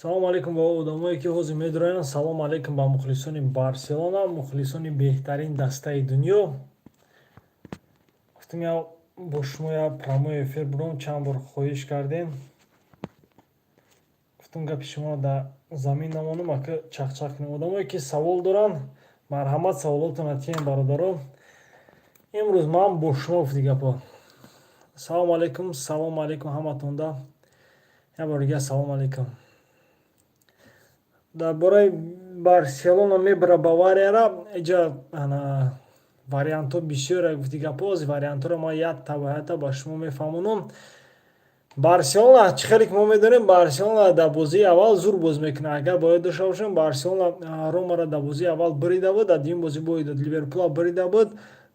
Салому алейкум ба одамое, ки ҳозир медуроянд. Салому алейкум ба мухлисони Барселона, мухлисони беҳтарин дастаи дунё. Гуфтем, я бо шумо я прямой эфир буром, чанд бор хоҳиш кардем. Гуфтам, гапи шуморо дар замин намонам, ака чақчақ кунем. Одамое, ки савол доранд, марҳамат, саволотонро тиҳем, бародаро. Имрӯз ман бо шумо, гуфти гапо. Салому алейкум, салому алейкум ҳаматонда. Як бор дига салому алейкум. Дар бораи Барселона мебара Баварияра, иҷа ана вариантҳо бисёре, гуфти гапо. Ози вариантҳоро ман якта ба якта ба шумо мефаҳмонам. Барселона, чӣ хеле ки мо медонем, Барселона дар бозии аввал зур боз мекунад. Агар ба ёд дошта бошем, Барселона Ромаро дар бозии аввал бирида буд, дар дуюм бозӣ бой дод. Ливерпула бирида буд,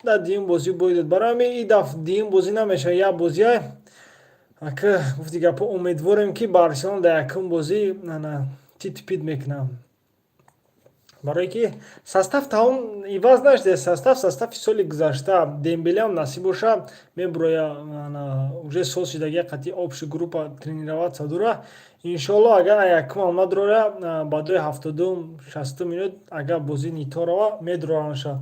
дар дуюм бозӣ бой дод. Барои ҳамин ин дафъ дуюм бозӣ намешавад, як бозия. Ака, гуфти гапо, умедворем, ки Барселона дар якум бозӣ ана тит-пит мекунад. Барое ки состав тамом иваз нашуда, состав состави соли гузашта. Дембелеам, насиб боша, мебуроя, уже соз шудагия, қатъи общий группа тренироваться дора. Иншоалло, агар якумам надурора, баъдои 70-ум, 60-ум минут, агар бозӣ нито рава, медуроранша.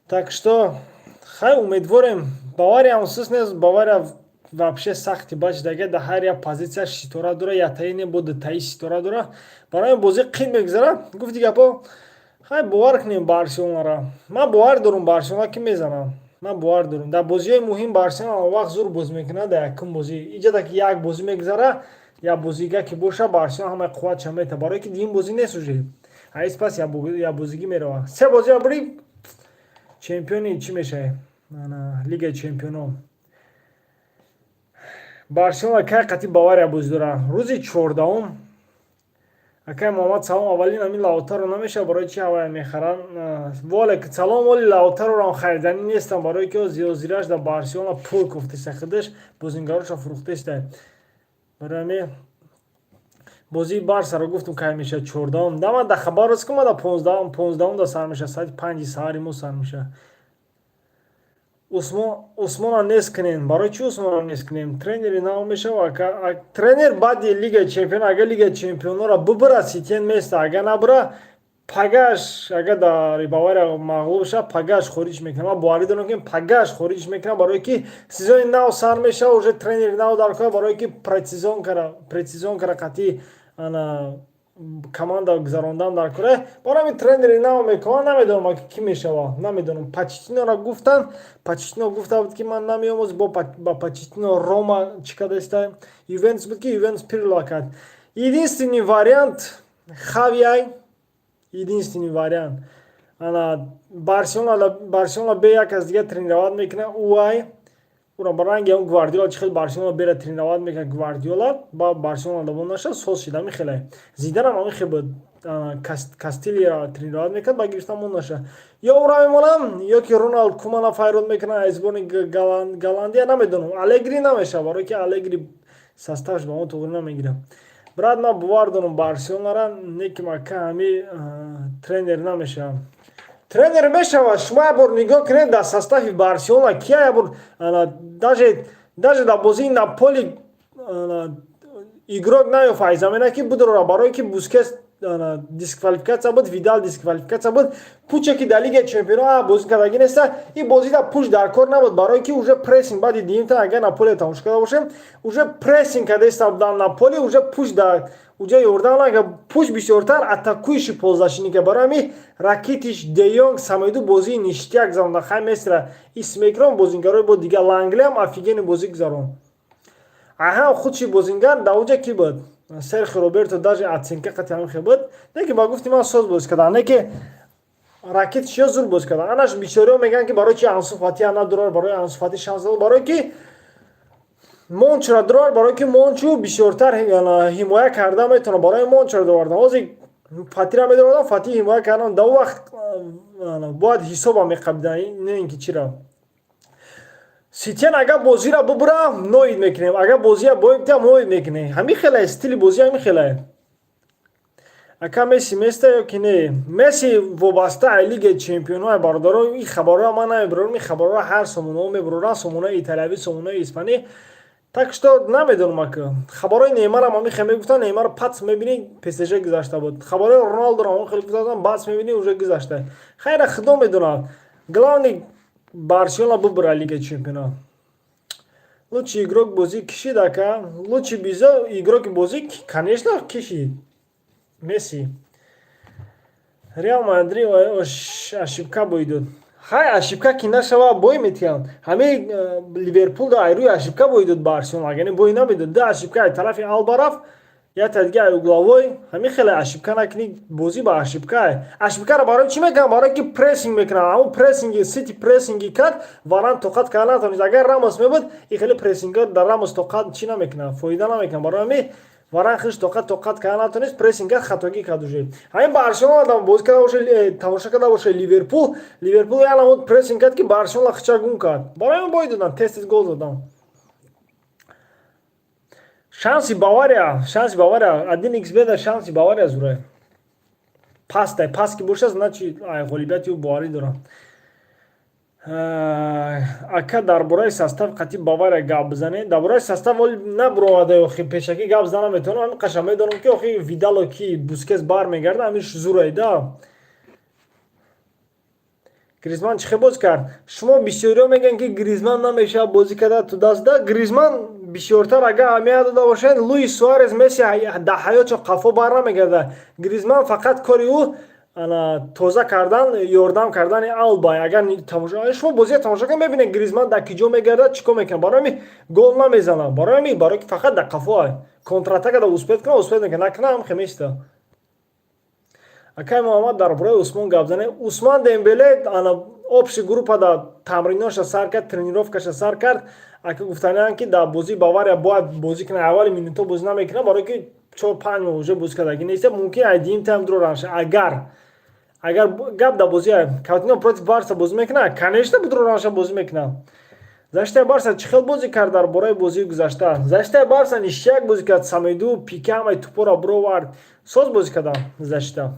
Так что хай, умедворем. Бавариям сус нест, Бавария вообще сахти бад шудагия, дар ҳар як позитсияш ситора дора, яктаи не, бо дутаи ситора дора. Барои бозӣ қин мегузарад, гуфти гапо. Хай, бовар кунем Барселонара. Ман бовар дорам, Барселона ки мезанам. Ман бовар дорам. Дар бозиҳои муҳим Барселона он вақт зур бозӣ мекунад, дар якум бозӣ. Иҷода ки як бозӣ мегузара, як бозига ки боша, Барселона ҳамаи қувватша мета. Барое ки дуюм бозӣ нест уже. Аис пас як бозигӣ мерава. Се бозиро бурӣ, чемпиони чӣ мешавӣ? Лигаи чемпионон. Барселона кай қатъи Бавария бозӣ дорад? Рӯзи 14-ум. Акай Муҳаммад, салом. Аввалин ҳамин Лаутаро намешавад, барои чи ҳавая мехаранд? Валек салом. Оли Лаутароам хариданӣ нестам, барое ки зиёзираш дар Барселона пул кофтеста, худаш бозингароша фурӯхтеста. Барои ҳамин бозии Барсаро гуфтум, кай мешавад, 14-ум. Да, ман да хабар рост ки ма да 15-ум да сар мешавад, соати 5-и саҳари мо сар мешавад. Усмона нест кунем. Барои чӣ Усмона нест кунем? Тренери нав мешава. Тренер баъди Лигаи чемпион, агар Лигаи чемпионоро бибара, Сетиен места, агар набара, пагаш, агар дар Бавария мағлуб шава, пагаш хориҷ мекунам. Ман боварӣ дорам, ки пагаш хориҷ мекунам, барое ки сезони нав сар мешава, уже тренери нав дар кор, барое ки предсезон кара, қатъи ана команда гузарондан дар кора. Барои ҳамин тренери нав мекунам. Намедонам, ки мешава, намедонам. Почеттиноро гуфтанд, Почеттино гуфта буд, ки ман намеом. Бо ба Почеттино Рома чӣ кадаста, Ювентус буд, ки Ювентус Пирло кард. Единственный вариант Хавиай, единственный вариант. Ана Барселона, Барселона бе як аз дигар тренировать мекунад, уай ура ба ранги он Гвардиола, чӣ хел Барселона бера тренировать мекунад Гвардиола, ба Барселона давом нашад, соз шид. Ҳамин хеле Зиданам ҳамин хел буд, Кастилияро тренировать мекард, ба гирифтан мон наша. Ё ура мемонам, ё ки Роналд Кумана файрод мекунад аз сборни Голландия, намедонам. Алегри намешавад, барое ки Алегри составш ба он туғри намегирад. Брат, ман бовар дорам Барселонара, не ки мака ҳами тренер намешавад. Тренер мешавад. Шумо як бор нигоҳ кунед дар состави Барселона кия. Як бор даже дар бозии Наполи игрок наёфт ай замина, ки будро, барое ки Бускес дисквалификатсия буд, Видал дисквалификатсия буд. Пуче, ки дар Лигаи чемпионҳо бозӣ кардагӣ неста, ин бозида Пуч дар кор набуд, барое ки уже прессинг баъди дуюмта, агар Наполио тамошо карда бошем, уже прессинг кардаиста будан Наполи, уже Пуч дар уҷа ёрдам нага. Пуч бисёртар атакующий полузащитника. Барои ҳамин Ракитич, Де Йонг, Самеду бозии ништяк гузаронда. Хай, Мессира ис мекунам, бозингарои бо дигар, Ланглиам офигенный бозӣ гузарон. Аҳа, худши бозингар дар уҷа ки буд? Серхи Роберто, даже оценка қати ҳамин хел буд, не ки ба гуфти ман соз бозӣ кардан, не ки Ракитич ё зур бозӣ кардан. Анаш бисёриҳо мегӯянд, ки барои чи Ансу Фати надурар, барои Ансу Фати шанс дод, барое ки Мончура дурар, барое ки Мончу бисёртар ҳимоя карда метавонад. Барои Мончура дурардан, ҳозир Фатира медордам, Фати ҳимоя кардан дар вақт бояд ҳисоба меқабидан, не ин ки чира. Сетиен агар бозиро бубура, ноид мекунем, агар бозия боибтиам, ноид мекунем. Ҳамин хеле стили бозӣ, ҳамин хеле. Ака, Месси места ё ки не? Месси вобаста ай Лигаи чемпионҳои, бародаро. Ин хабарҳоро ман намебарорам, ин хабарҳоро ҳар сомонаҳо мебароранд, сомонаи италиявӣ, сомонаи испанӣ. Так что намедонам, ака. Хабарои Неймарам ҳами хел мегуфтанд, Неймар пац мебинӣ, ПСЖ гузашта буд. Хабарои Роналдорам ҳам хеле гуфтанд, бац мебинӣ, уже гузашта. Хайра, худо медонад. Главный, Барселона бубара Лига чемпионов. Лучший игрок бозӣ кишид, ака? Лучший бизо игроки бозӣ, конечно, кишид. Месси. Реал Мадрид ошибка бой дод. Хай, ошибка ки нашава, бой метиҳанд. Ҳамаи Ливерпул да айрӯи ошибка бой дод Барселона, агар не, бой намедод. Ду ошибка ай тарафи Алба рафт, якта дига ай угловой. Ҳамин хеле ошибка накунӣ, бозӣ ба ошибка. Ошибкаро барои чӣ мекунанд? Барое ки прессинг мекунанд. Ҳамон прессинги Сити прессинги кард, Варан тоқат карда натавонист. Агар Рамос мебуд, и хеле прессинга дар Рамос тоқат чӣ намекунад, фоида намекунад. Барои ҳамин Варан худш тоқат карда натавонист, прессинг кард, хатогӣ кард уже. Ҳамин Барселона бозӣ карда боша, тамоша карда боша Ливерпул, Ливерпул як намуд прессинг кард, ки Барселона хича гум кард. Барои ҳамин бой доданд, тез тез гол заданд. Шанси Бавария 1 xBet, шанси Бавария зурай. Пастай, паст ки боша, значит, ай ғолибияти ӯ боварӣ дорам. Ака, дар бораи состав қати Бавария гап бизанед. Дар бораи состав оли набуровада, охи пешакӣ гап зада наметавонам. Ҳамин қаша медонам, ки охи Видало ки Бускес бармегарда, ҳамин зурай да. Гризман чӣ хел бозӣ кард? Шумо бисёриҳо мегӯянд, ки Гризман намешавад бозӣ карда туда-сюда. Гризман бисёртар, агар аҳамият дода бошед, Луис Суарес, Месси дар ҳаётшон қафо бар намегардад. Гризман фақат кори ӯ ана тоза кардан, ёрдам кардани Алба. Агар шумо бозиро тамошо кунед, мебинед, Гризман дар ки ҷо мегардад, чӣ кор мекунад. Барои ҳамин гол намезанад. Барои ҳамин, барое ки фақат дар қафо контратака да успеть кунад, успеть мекунад, накунад, ҳам хеместа. Акай Муҳаммад, дар бораи Усмон гап занед. Усман Дембеле ана общий группада тамриноша сар кард, тренировкаша сар кард. Ака, гуфтаниам, ки дар бозии Бавария бояд бозӣ кунад. Аввали минуто бозӣ намекунад, барое ки 4-5 моҳ уже бозӣ кардагӣ нест. Мумкин ай дим тайм дуроранша. Агар гап дар бозӣ Каутино против Барса бозӣ мекунад, конечно, будроранша бозӣ мекунад. Защитаи Барса чӣ хел бозӣ кард дар бораи бозии гузашта? Защитаи Барса ништяк бозӣ кард. Самеду, Пике ҳамаи тӯпоро бировард. Соз бозӣ карданд защита.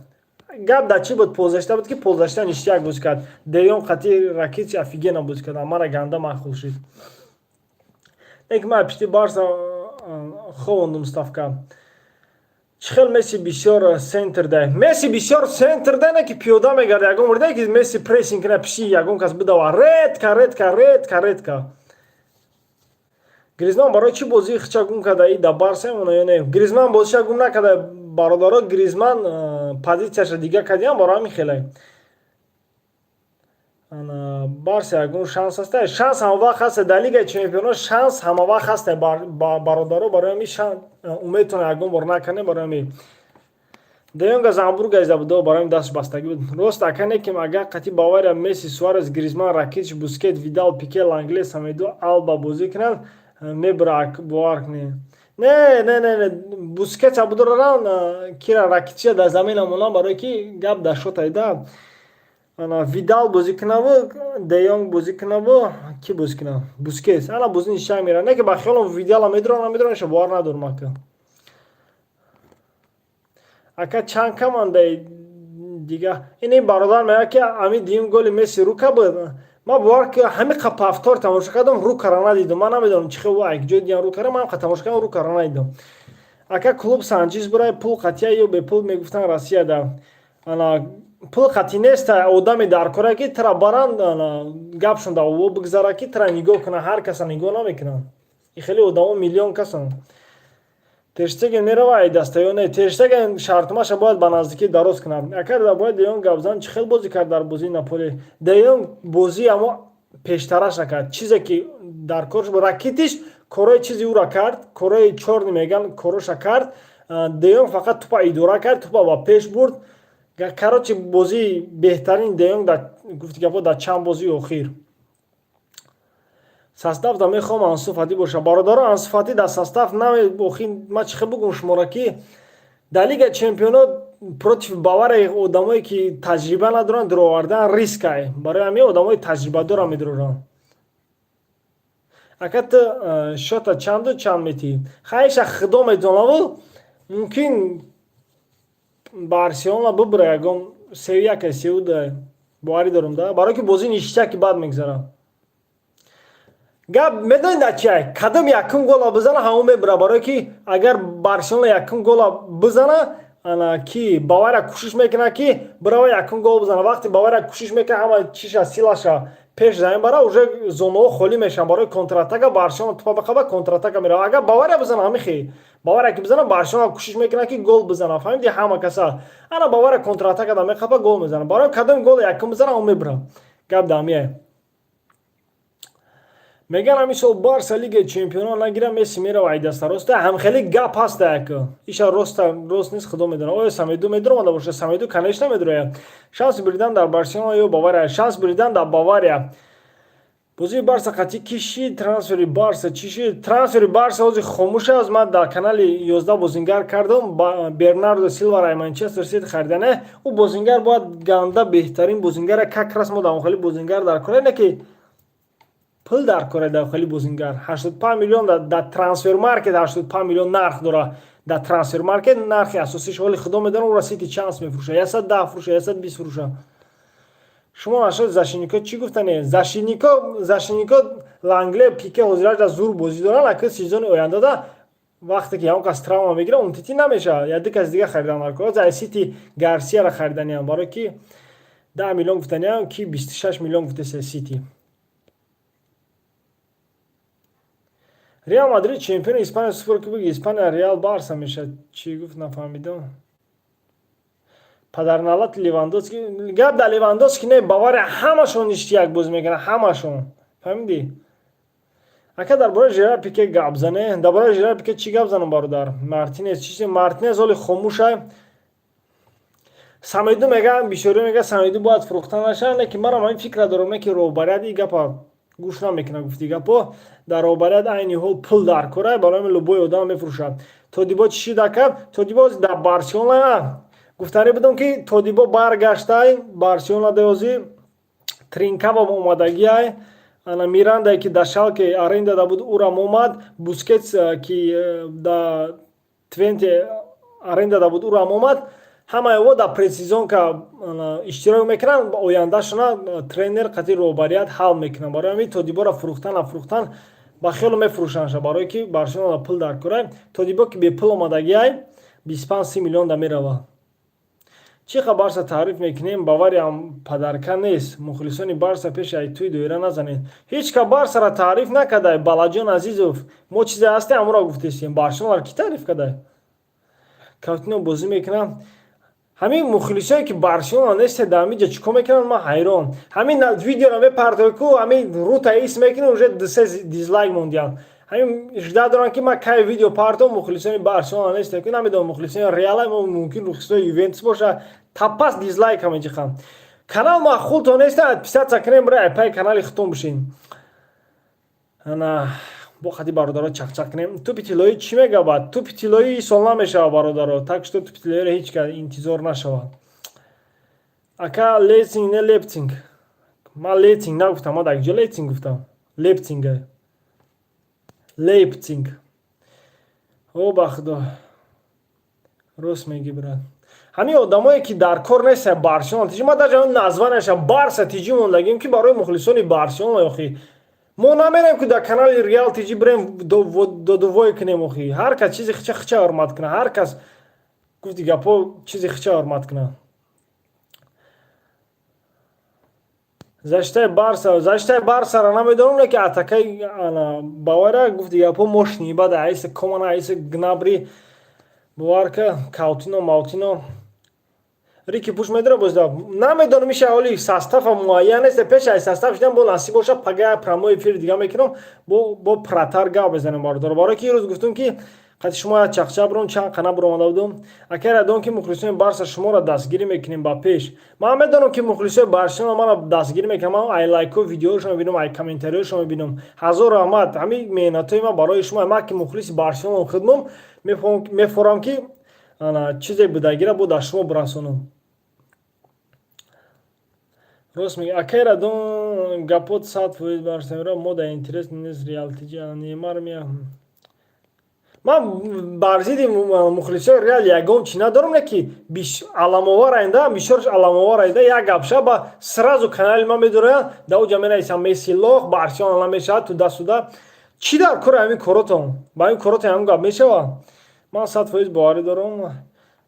Гап дар чӣ буд? Полузащита буд, ки полузащита ништяк бозӣ кард. Де Йонг қати Ракитич офигенно бозӣ карданд. Мара ганда маъқул шид. Лекин ман пишти Барса ховондум ставка. Чӣ хел Месси бисёр центр да? Месси бисёр центр да, не ки пиёда мегарда. Ягон бор ки Месси прессинг кунад, пиши ягон кас бидава? Редко, редко, редко, редко. Гризман барои чӣ бозии хича гум карда и да Барса ё не? Гризман бозиша гум накарда, бародаро. Гризман позитсияша дига кардиам, барои ҳамин хеле. Барса ягон шанс ҳаста? Шанс ҳама вақт ҳаста. Дар Лигаи чемпионот шанс ҳама вақт ҳаста, бародаро. Барои ҳамин умедтон ягон бор накунем. Барои ҳамин Де Йонга замбург газида буд, барои ҳамин дасташ бастагӣ буд. Рост, ака, неким, агар қати Бавария Месси, Суарес, Гризман, Ракитич, Бускет, Видал, Пике, Лангле, Самеду, Алба бозӣ кунанд, мебара, бовар кунед. Не, не, не, не, Бускетса будораран, кира, Ракитича дар замина монам, барое ки гап дар шотайда. Ана Видал бозӣ кунаву, Де Йонг бозӣ кунаву, ки бозӣ кунав? Бускетс. Ана бозӣ ништяк мера. Не ки ба хиёлам Видала медурам, намедурам, иша бовар надорам, ака. Ака, чанд командаи дига? Ин бародар мегӯяд, ки ами дуюм голи Месси рука буд. Ман бовар ки ҳамин қа повтор тамошо кардам, рукара надидам. Ман намедонам, чӣ хел ай ҷои дигар рукара. Ман қа тамошо кардам, рукара надидам. Ака, клуб Санчиз бурай, пул қатия ё бепул мегуфтанд Россияда? Ана пул қатӣ неста, одаме дар кора, ки тра баранд, гапшон дар ово бигзара, ки тра нигоҳ кунанд. Ҳар каса нигоҳ намекунанд. И хеле одамо миллион касанд. Тер Штеген мерава ай даста ё не? Тер Штеген шартномаша бояд ба наздикӣ дароз кунад. Ака, дар бораи Де Йонг гап зан, чӣ хел бозӣ кард дар бозии Наполи? Де Йонг бозии амо пештараш накард, чизе ки дар корш буд. Ракитиш корои чизи ӯра кард, корои чёрный меган, короша кард. Де Йонг фақат тупа идора кард, тупа ба пеш бурд. Короче, бозии беҳтарин Де Йонг, гуфти гапо, дар чанд бозии охир. Состав да мехоҳам Ансу Фати боша. Бародаро, Ансу Фати дар состав наме. Охи ман чӣ хел бугум шуморо, ки дар Лига чемпионот против Бавария одамое ки таҷриба надоранд дуровардан рискай. Барои ҳамин одамои таҷрибадорам медуроранд. Ака, ту счёта чанду чанд метиҳӣ? Хайша, худо медонаву, мумкин Барселона бубура, ягон 3-1, 3-2, боварӣ дорам да, барое ки бозӣ ништяки бад мегзарад. Гап медонед дар чия? Кадом якум гола бизана, ҳамон мебура, барое ки агар Барселона якум гола бизана, ана ки Бавария кӯшиш мекунад, ки бирава якум гол бизана. Вақте Бавария кӯшиш мекунад, ҳама чиша, силаша пеш замин бара, уже зонаҳо холӣ мешаванд барои контратака. Барселона тупа бақаба, контратака мерава. Агар Бавария бизана, ҳамихи Бавария ки бизана, Барселона кӯшиш мекунад, ки гол бизана, фаҳмиди? Ҳама каса ана Бавария контратака да меқапа, гол мезана. Барои кадом гол якум бизана, он мебура. Гап дамия. Меган, ҳамин сол Барса Лигаи чемпионон нагира, Месси мерава айдаста. Роста, ҳамхели гап ҳаста, як иша роста, рост нест, худо медонад. Оё Самеду медуромада боша? Самеду, конечно, медурояд. Шанси буридан дар Барселона ё Бавария? Шанс буридан дар Бавария. Бозии Барса қатъи ки шид? Трансфери Барса чӣ шид? Трансфери Барса ҳозир хомӯш аст. Ман дар канали 11 бозингар кардам. Бернардо Силвараи Манчестер Сити харидане. Ӯ бозингар бояд ганда беҳтарин бозингара, как раз мо дар хели бозингар дар кора, не ки пул дар кора. Дар хели бозингар 85 миллион дар Трансфер Маркет, 85 миллион нарх дора дар Трансфер Маркет. Нархи асосиш ҳоли худо медонам. Ӯра Сити чанс мефурӯша, 110 фурӯша, 120 фурӯша. Шумо нашод защитнико чӣ гуфтане? Защитнико Лангле, Пике ҳозираш зур бозӣ доранд. Ака, сезони ояндада, вақте ки ягон кас травма мегира, Умтити намешавад, як ду кас дига харидан дар кор. Ай Сити Гарсияро хариданиам, барое ки 10 миллион гуфтаниам, ки 26 миллион гуфтеса Сити. Реал Мадрид чемпиони Испания, Суперкубоки Испания Реал Барса мешавад. Чӣ гуфт, нафаҳмидам. Падарналат Левандовски. Гап дар Левандовски не, Бавария ҳамашон иштияк бозӣ мекунанд, ҳамашон, фаҳмидӣ? Ака, дар бораи Жерар Пике гап зане. Дар бораи Жерар Пике чӣ гап занам, бародар? Мартинес чӣ? Мартинес ҳоли хомӯшай. Самеду мегӯянд, бисёриё мегӯянд, Самеду бояд фурӯхта нашавад, лекин манам ҳамин фикра дорам, не ки роҳбарият ин гапа гӯш намекунад. Гуфти гапо, дар роҳбарият айни ҳол пул дар кора, барои любой одам мефурӯшад. Тодибо чӣ шид, ака? Тодибо дар Барселона. Гуфтанӣ будам, ки Тодибо баргаштай Барселона деозӣ, Тринкавам омадагиай, ана Мирандае, ки дар Шалке арендада буд, ӯрам омад, Бускетс, ки да Твенте арендада буд, ӯрам омад. Ҳамаи о дар предсезонка иштирок мекунанд. Ояндашона тренер қатъи роҳбарият ҳал мекунанд. Барои ҳамин Тодиборо фурӯхтан, нафурӯхтан, ба хело мефурӯшандша, барое ки Барселона пул дар кора. Тодибо ки бепул омадагиай, 25-30 миллион да меравад. Чӣ қа Барса таъриф мекунем, Бавариям падарка нест. Мухлисони Барса, пеши айтӯи доира назанед. Ҳеҷ ка Барсара таъриф накардай, Балаҷон Азизов. Мо чизе ҳастем, ҳамонро гуфтестем. Барселонара кӣ таъриф кардай? Каутино бозӣ мекунам. Ҳамин мухлисое, ки Барселона несте, дар ҳамин ҷо чӣ кор мекунанд, ман ҳайрон. Ҳамин видеоро мепартои ку, ҳамин рута ис мекунӣ, уже дусе дизлайк мондиям. Ҳамин жда дорам, ки ман кай видео партом. Мухлисони Барселона несте ку, намедонам, мухлисони Реала, мумкин мухлисони Ювентус боша, тапас дизлайк ҳама ҷиқам. Канал маъқултон неста, подписаться кунем, бира айпай канали худтон бишин. Ана бо қади бародаро чақчақ кунем. Тӯпи тиллоӣ чӣ мегабад? Тӯпи тиллоӣ сол намешавад, бародаро, так что тӯпи тиллоиро ҳеҷ кас интизор нашавад. Ака, Лейцинг, не Лепцинг. Ман Лейцинг нагуфтам. Ман дар ҷо Лейцинг гуфтам? Лепцинг, Лейпцинг. О, ба худо, рост мегӣ, брат. Ҳамин одамое, ки дар кор неста Барселона тиҷи, ма даже названияша Барса тиҷи мондагим, ки барои мухлисони Барселона. Охи, мо намерем, ки дар канали Реал тиҷи бирем, додувой кунем. Охи, ҳар кас чизи хича хича ҳурмат кунад. Ҳар кас, гуфти гапо, чизи хича ҳурмат кунад. Защитаи Барса, защитаи Барсара намедонам, леки атакаи Бавария, гуфти гапо, мощный. Баъд айса Комана, айса Гнабри, боварка, Каутино, Маутино, Рики Пуш медора бозида, намедонам. Иша ҳоли состава муайян нест. Пеш ай состав шидан, бо насиб боша, пага прямой эфир дига мекунам, бо пратар гап мезанем, бародаро, барое ки ирӯз гуфтум, ки қати шумо як чақчақ буром, чанд қана буромада будум. Акар адон, ки мухлисони Барса шуморо дастгирӣ мекунем ба пеш. Ман медонам, ки мухлисои Барселона маро дастгирӣ мекунам. Ман ай лайко видеошо мебинам, ай комментариёшо мебинам. Ҳазор раҳмат. Ҳамин меҳнатҳои ман барои шумо. Ман ки мухлиси Барселона худмом, мефорам, ки чизе будагира бо дар шумо бирасонам. Рост меги, акай Радон, гапот 100%. Барсамира мо дар интерес нест. Реалтиҷа Неймар мея. Ман бар зидди мухлисои Реал ягон чӣ надорам, не ки аламовар айнда, бисёрш аламовар айда, як гап ша ба сразу канали ман медораянд, да уҷа менависам: «Месси лох, Барселона намешавад», туда-сюда. Чӣ дар кори ҳамин коротон? Ба ҳамин коротон ҳамин гап мешавад? Ман 100% боварӣ дорам.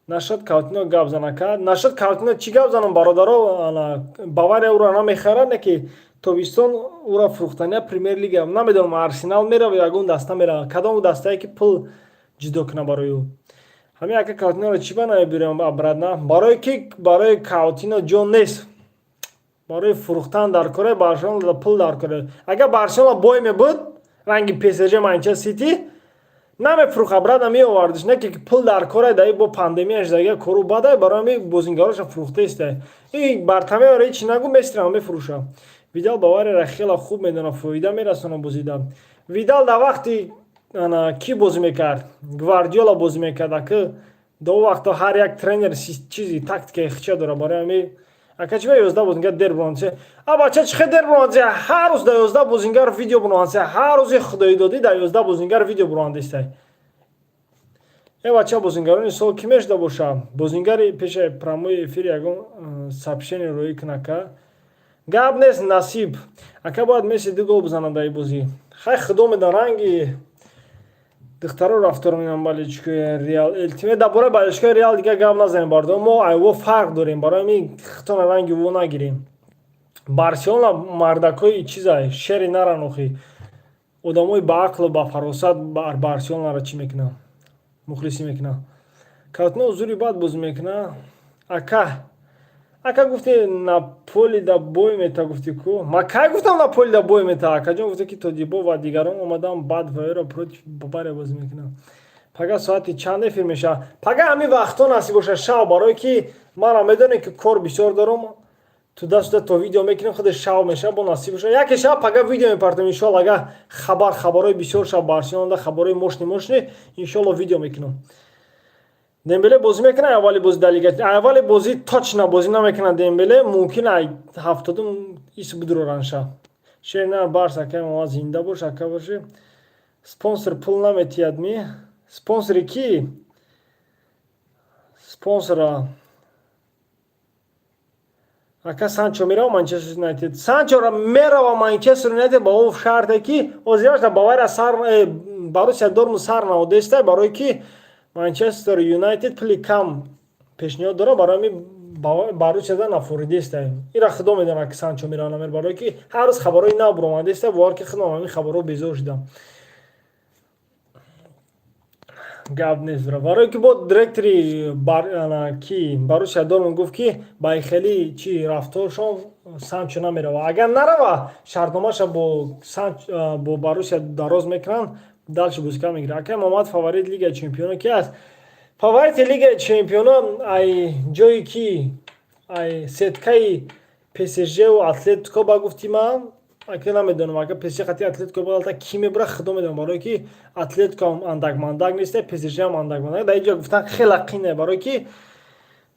Нашуд Каутино гап занака, нашуд Каутино чӣ гап занам, бародаро? Бавария ӯро намехарад, не ки тобистон ӯро фурӯхтания. Премер Лига намедонам, Арсенал мерава, ягон даста мерава, кадом дастае ки пул ҷудо кунад барои ӯ. Ҳамин ака, Каутиноро чӣ ба намебирем обратно? Барое ки барои Каутино ҷо нест, барои фурӯхтан дар кора, Барселона пул дар кора. Агар Барселона бой мебуд, ранги ПСЖ, Манчестер Сити, намефурӯх, обратно меовардиш. Не ки пул дар кора, даи бо пандемия шудага, кору бадай, барои ҳамин бозингароша фурӯхтаистай. И Бартомеоро ҳечи нагу, Мессирам мефурӯша. Видал Баварияро хеле хуб медонад, фоида мерасонад бозида. Видал дар вақти кӣ бозӣ мекард? Гвардиола бозӣ мекард. Ака, до вақто ҳар як тренер чизи тактикаи хича дорад. Барои ҳамин, ака, чи ба 11 бозингар дер буронсе? А бача, чи хел дер буронсе? Ҳар рӯз дар 11 бозингар видео буронсе, ҳар рӯзи худоидодӣ дар 11 бозингар видео бурондистай. Э бача, бозингарони сол кӣ мешуда боша? Бозингари пеша прямой эфир ягон сообщение роӣ кунака. Гап нест, насиб. Ака, бояд Месси ду гол бизанад дар ин бозӣ. Хай, худо медон, ранги духтаро рафтор менам болельщикои Реал. Илтимос, дар бораи болельщикои Реал дига гап назанем, бардор. Мо айво фарқ дорем, барои ҳамин хитона ранги во нагирем. Барселона мардакои чизай, шери наранохи, одамои баақлу ба фаросат Барселонаро чӣ мекунанд, мухлисӣ мекунанд. Каутино зури бад бозӣ мекунад. Ака, гуфти, Наполи да бой мета, гуфти ку? Ма кай гуфтам, Наполи да бой мета? Акаҷон, гуфте ки Тодибо ва дигарон омадан, баъд ваёро против Бавария бозӣ мекунанд. Пага соати чанд эфир мешавад? Пага ҳамин вақтҳо насиб бошад, шав, барое ки манам медонем, ки кор бисёр дорам, туда-сюда, то видео мекунем, худи шав мешавад. Бо насиб бошад, яке шаб пага видео мепартам, иншоалло. Агар хабарҳои бисёр шав Барселонада, хабарҳои мощный мощный, иншоалло, видео мекунам. Дембеле бозӣ мекунад аввали бозӣ дар лига? Аввали бозӣ точно бозӣ намекунад Дембеле, мумкин ай 70-ум ис бидуроранша. Шернар Барс, акай Муҳаммад, зинда бош, ака боши. Спонсор пул наметиҳад ми? Спонсори кӣ? Спонсора, ака, Санчо мерава Манчестер Юнайтед? Санчо мерава Манчестер Юнайтед ба он шарте, ки ҳозираш дар Бавария сар, Боруссия Дортмунд сар наодестай, барое ки Манчестер Юнайтед пули кам пешниҳод дорад, барои ҳамин Боруссияда нафоридестай. Ира худо медонад, ки Санчо мерава, намер, барое ки ҳар рӯз хабарҳои нав буромадестай. Бовар ки худам ҳамин хабарҳо безор шудам. Гап нест, барое ки бо директори ки Боруссия Дортмунд гуфт, ки ба хеле чи рафторшон Санчо намерава. Агар нарава, шартномаша бо Боруссия дароз мекунанд, дальше бозикар мегирад. Акай Муҳаммад, фаворит Лигаи чемпионо ки аст? Фаворити Лигаи чемпионо ай ҷое ки ай сеткаи ПСЖу Атлетико, ба гуфти ман, ака, намедонам. Ака ПСЖ қати Атлетико балта, кӣ мебура, худо медонам, барое ки Атлетико ҳам андак-мандак нест, ПСЖ ҳам андак-мандак. Дар инҷо гуфтан хеле қине, барое ки,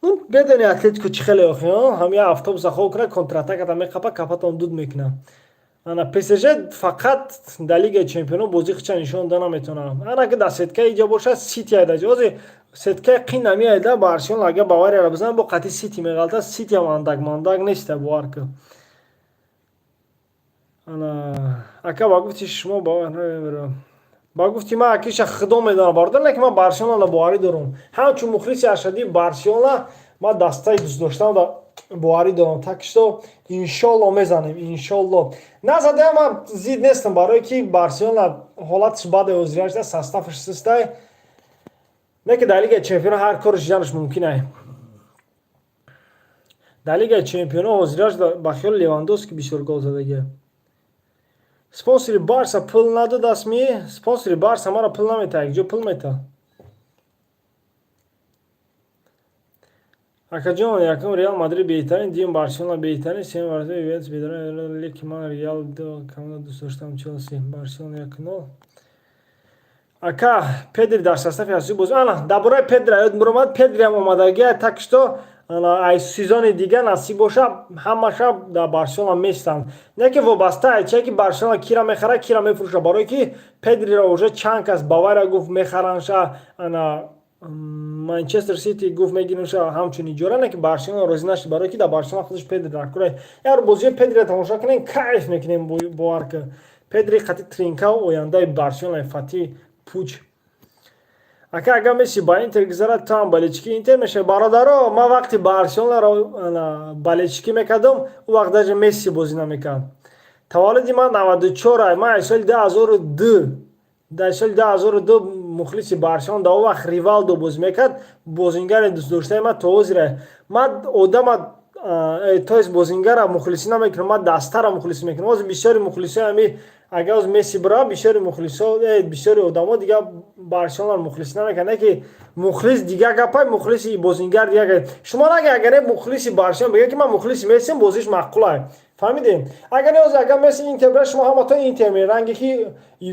ну, медони, Атлетико чӣ хеле охи, ҳам як автобуса хоб кунад, контратаката меқапа, капатон дуд мекунад. Ана ПСЖ фақат дар Лигаи чемпионо бозӣ хича нишон дода наметавонад. Ана ки дар сеткаи иҷо бошад, Сити айда. Ози сеткаи қин намеайда. Барселона агар Баварияро бизанад, бо қати Сити меғалта. Сити ҳам андак-мандак неста, бовар ку. Ана ака, ба гуфти шумо, ба гуфти ман, акиша худо медонам, бародар, не ки ман Барселонада боварӣ дорам. Ҳамчун мухлиси ашадии Барселона, ман дастаи дӯстдоштам боварӣ дорам, так что иншолло мезанем, иншолло. Назадаям, ман зид нестам, барое ки Барселона ҳолаташ баде ҳозирашда, составаш систай, не ки дар Лигаи чемпионо ҳар кори шиданаш мумкин ай. Дар Лигаи чемпионо ҳозираш ба хиёли Левандовски бисёр гол задагия. Спонсори Барса пул надодааст ми? Спонсори Барса маро пул наметаҳад, якҷо пул метаҳад. Акаҷон, якум Реал Мадрид беҳтарин, дуюм Барселона беҳтарин, сеюм Ювентус беҳтарин, лекин ман Реал команда дӯст доштам. Челси, Барселона 1-0. Ака, Педри дар состави асосӣ боз? Ана, дар бораи Педри ёд муромад, Педриам омадагия, так что Ай сезони дига, насиб боша, ҳамаша дар Барселона местанд. Не ки вобаста ай чие ки Барселона кира мехара, кира мефурӯша, барое ки Педриро уже чанд кас, Бавария гуфт, мехаранша, ана Манчестер Сити гуфт, мегирнша ҳамчун иҷора. Не ки Барселона розӣ нашид, барое ки дар Барселона худаш Педри дар кура. Яр бозии Педриро тамошо кунем, кайф мекунем. Бовар ки Педри қати Тринкао ояндаи Барселона. Фати пуч. Ака, агар Месси ба Интер гузарад, ту ҳам болельщики Интер мешавӣ? Бародаро, ман вақти Барселонаро болельщикӣ мекардам, ӯ вақт даже Месси бозӣ намекард. Таваллуди ман 94. Ай ман аз соли 2002, дар соли 2002 мухлиси Барселона. Дар он вақт Ривалдо бозӣ мекард, бозингари дӯстдоштаи ман то ҳозира. Ман одама, то есть бозингара мухлисӣ намекунам, ман дастара мухлисӣ мекунам. Ҳозир бисёри мухлисои ҳами, агар ҳозир Месси бирава, бисёри мухлисо, бисёри одамо дигар Барселонаро мухлисӣ намекунанд. Не ки мухлис дигар гапай, мухлиси бозингар дигар гап. Шумо нага, агар не мухлиси Барселона бигӯяд, ки ман мухлиси Мессиам, бозиш маъқулай, фаҳмидем. Агар не, ҳозир агар Месси Интер бира, шумо ҳаматон Интер меранге, ки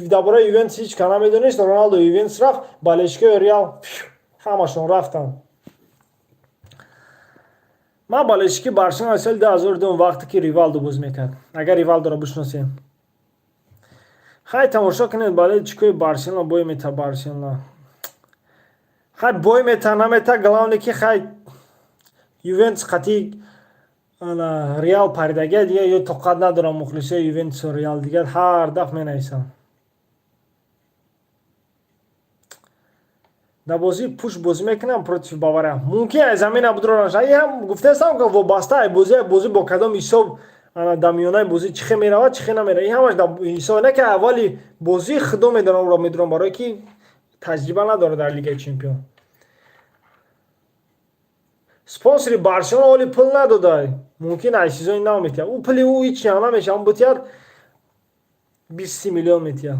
дар бораи Ювентус ҳеҷ ка намедонист. Роналдо Ювентус рафт, болельщикои Реал ҳамашон рафтанд. Ман болельщики Барселона соли 2002, вақте ки Ривалдо бозӣ мекард, агар Ривалдоро бишносем. Хай, тамошо кунед, болельщикои Барселона бой мета. Барселона хай бой мета, намета, главное ки хай Ювентус қати Реал паридагия. Дига ё тоқат надорам, мухлисои Ювентусу Реал дигар ҳар дафъ менависам. Дар бозии пуш бозӣ мекунам против Бавария, мумкин ай замина будронаша. И ҳам гуфтаистам, ки вобаста ай бозӣ, бозӣ бо кадом ҳисоб, дар миёнаи бозӣ чӣ хел меравад, чӣ хел намеравад, ин ҳамаш дар ҳисоб. Не ки аввали бозӣ худо медонам, ӯро медонам, барое ки таҷриба надорад дар Лигаи чемпион. Спонсори Барселона оли пул надодай, мумкин ай сезони нав метиҳад. Ӯ пули ӯ ҳичиам намешавад, бутиҳад, 20 миллион метиҳад.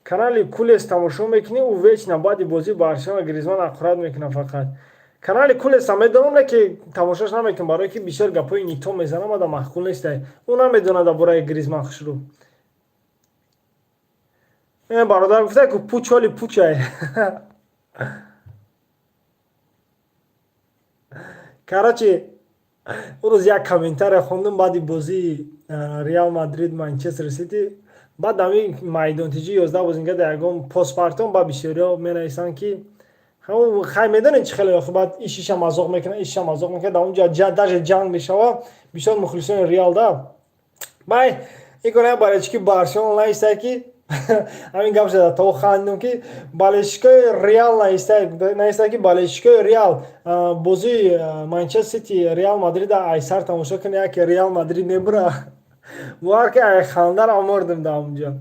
Канали Кулес тамошо мекунӣ? Ӯ вечно баъди бозии Барселона Гризман ақурат мекунад. Фақат канали Кулеса медонам, не ки тамошош намекунам, барое ки бисёр гапҳои нито мезанам, ада маъқул нестай. Ӯ намедонад дар бораи Гризман хушрӯ. Бародар гуфта, ку пуч оли пучай. Короче, он рӯз як комментария хондум баъди бозии Реал Мадрид Манчестер Сити. Баъд ҳамин майдонтиҷи 11 бозингар дар ягон постпартон ба бисёриҳо менависанд, ки хай, медонед, чӣ хеле охи, баъд ишиша мазоқ мекунад, ишиша мазоқ мекунад, дар онҷа даже ҷанг мешава. Бисёр мухлисони Реал да бай икона болельщики Барселона наистад, ки ҳамин гап шуда, то хандум, ки болельщикои Реал наистад, ки болельщикои Реал бозии Манчестер Сити Реал Мадрида айсар тамошо кунед, яке Реал Мадрид мебура. Бовар ки, ай хандарам мурдим дар онҷо.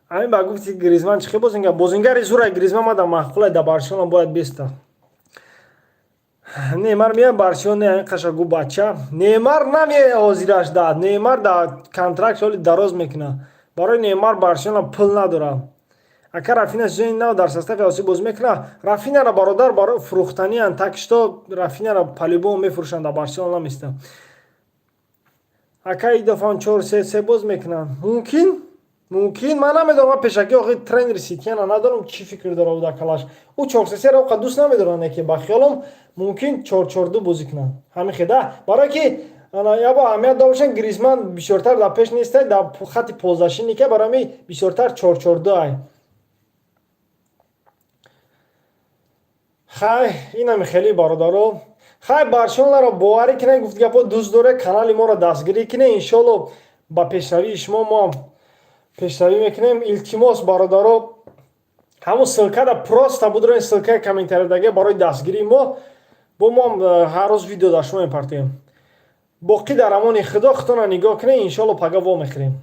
Ҳамин ба гуфти Гризман чӣ хел бозингар, бозингари зура Гризман мада маъқулай, дар Барселона бояд беста. Неймар меяд Барселона? Не, қаша гу бача, Неймар намеяд ҳозираш. Да Неймар да контракт соли дароз мекунад. Барои Неймар Барселона пул надорад. Ака, Рафина сезони нав дар состави асосӣ бозӣ мекунад? Рафинара, бародар, барои фурӯхтаниан, так что Рафинара по-любому мефурӯшанд, дар Барселона наместа. Ака, идафан 4-3-3 боз мекунанд? Мумкин, мумкин, ман намедонам. Ман пешакӣ охи тренери Ситияна надорам, чӣ фикр дора ӯ дар калаш. Ӯ 4-3-3-ро оқа дӯст намедорад, не ки ба хиёлам мумкин 4-4-2 бозӣ кунанд. Ҳамин хеда, барое ки ябо аҳамият дошта, Гризман бисёртар дар пеш нестай, дар хати полузащитника, барои ҳамин бисёртар 4-4-2 ай. Хай, инами хеле, бародаро. Хай, Барселонаро боварӣ кунед, гуфт гапо дӯст доре, канали моро дастгирӣ кунед. Иншолло, ба пешравии шумо мо пешравӣ мекунем. Илтимос, бародаро, ҳамун ссылкада просто будроин, ссылкаи комментаридаге барои дастгирии мо. Бо мо ҳар рӯз видео дар шумо мепартоем. Боқӣ дар амони Худо, худтона нигоҳ кунед. Иншолло, пага вомехӯрем.